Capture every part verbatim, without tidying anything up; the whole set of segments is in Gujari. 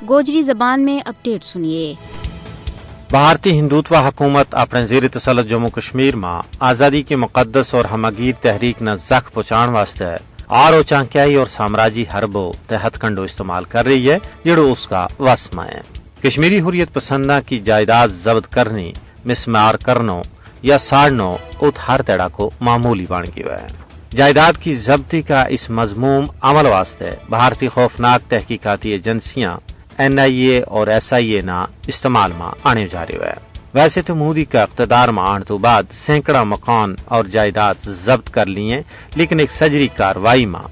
گوجری زبان میں اپڈیٹ سنیے۔ بھارتی ہندوتوا حکومت اپنے زیر تسلط جموں کشمیر ما آزادی کی مقدس اور ہمگیر تحریک نا زخ پہنچان واسطے آر او چانکیائی اور سامراجی حربو تے ہتھ کنڈو استعمال کر رہی ہے، جڑو اس کا وس ما ہے۔ کشمیری حریت پسنداں کی جائیداد ضبط کرنی، مسمار کرنو یا ساڑنو ات ہر تیڑا کو معمولی بن گیو ہے۔ جائیداد کی ضبطی کا اس مذموم عمل واسطے بھارتی خوفناک تحقیقاتی ایجنسیاں این آئی اے اور ایس آئی اے نا استعمال ما آنے جا رہیو ہے۔ ویسے تو مودی کا اقتدار ما آن تو بعد سینکڑا مکان اور جائیداد ضبط کر لیے، لیکن ایک سجری کاروائی ما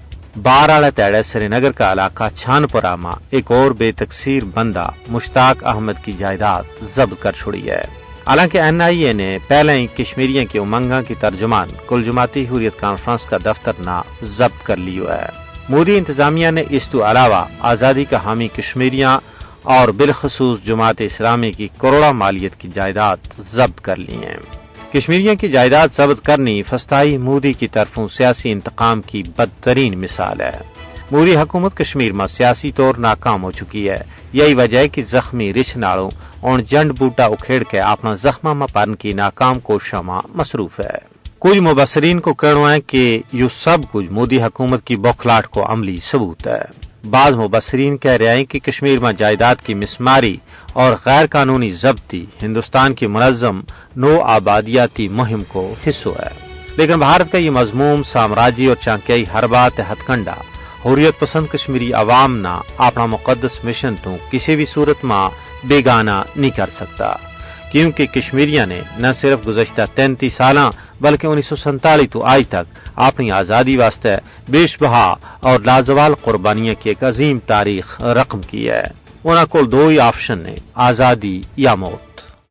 بار آڑے تیڑے سری نگر کا علاقہ چھان پورا ما ایک اور بے تقصیر بندہ مشتاق احمد کی جائیداد ضبط کر چھوڑی ہے۔ حالانکہ این آئی اے نے پہلے ہی کشمیریاں کی امنگاں کی ترجمان کل جماعتی حریت کانفرنس کا دفتر نا ضبط کر لیو ہے۔ مودی انتظامیہ نے اس تو علاوہ آزادی کا حامی کشمیریاں اور بالخصوص جماعت اسلامی کی کروڑا مالیت کی جائیداد ضبط کر لی ہیں۔ کشمیریاں کی جائیداد ضبط کرنی فستائی مودی کی طرفوں سیاسی انتقام کی بدترین مثال ہے۔ مودی حکومت کشمیر ما سیاسی طور ناکام ہو چکی ہے۔ یہی وجہ ہے کہ زخمی رچھ ناڑوں اور جنڈ بوٹا اکھیڑ کے اپنا زخمہ ما پرن کی ناکام کوششاں ما مصروف ہے۔ کچھ مبصرین کو کہنو ہے کہ یوہ سب کچھ مودی حکومت کی بوکھلاٹ کو عملی ثبوت ہے۔ بعض مبصرین کہہ رہے ہیں کہ کشمیر ما جائیداد کی مسماری اور غیر قانونی ضبطی ہندوستان کی منظم نو آبادیاتی مہم کو حصو ہے۔ لیکن بھارت کا یہ مذموم سامراجی اور چانکیائی حربات ہتھ کنڈا حریت پسند کشمیری عوام نا اپنا مقدس مشن تو کسی بھی صورت ما بیگانہ نہیں کر سکتا، کیونکہ کشمیریاں نے نہ صرف گزشتہ تینتیس سالاں بلکہ انیس سو سینتالیس تو آج تک اپنی آزادی واسطے بیش بہا اور لازوال قربانیاں کی ایک عظیم تاریخ رقم کی ہے۔ انہاں کول دو ہی آپشن نے، آزادی یا موت۔